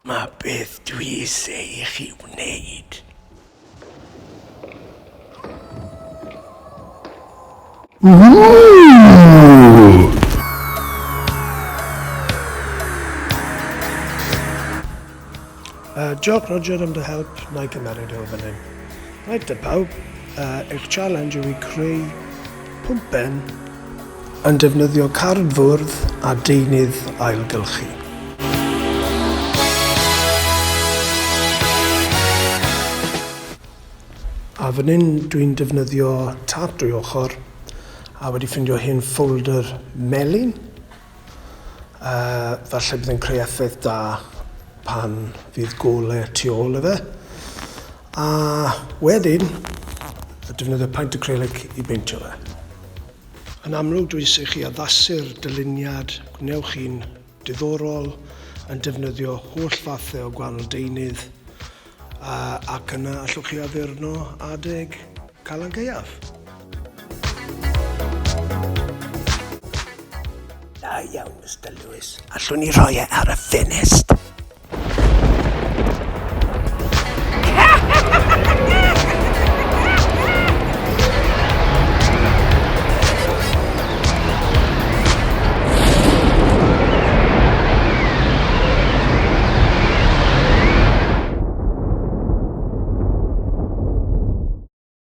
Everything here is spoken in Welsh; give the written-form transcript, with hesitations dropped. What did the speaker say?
Mae beth dwi eisiau i chi wneud. Uh, diolch Roger am dy help, na i gymeryd o fan hyn. Reit te pawb, uh, eich challenge yw i creu pwmpen yn defnyddio cardfwrdd a deunydd ailgylchu. A fan hyn dwi'n defnyddio tap drwy ochr a wedi ffindio hen ffolder melyn. Uh, falle bydd yn creu effaith da pan fydd gole tu ôl i fe. A wedyn, defnyddio paent acrylic i beintio fe. Yn amlwg dwi eisiau chi addasu'r dyluniad, gwnewch chi'n diddorol, yn defnyddio holl fathau o gwahanol deunydd, ac yna allwch chi addurno adeg Calan Gaeaf. Da iawn, Mister Lewis. Allwn ni rhoi e ar y ffenest?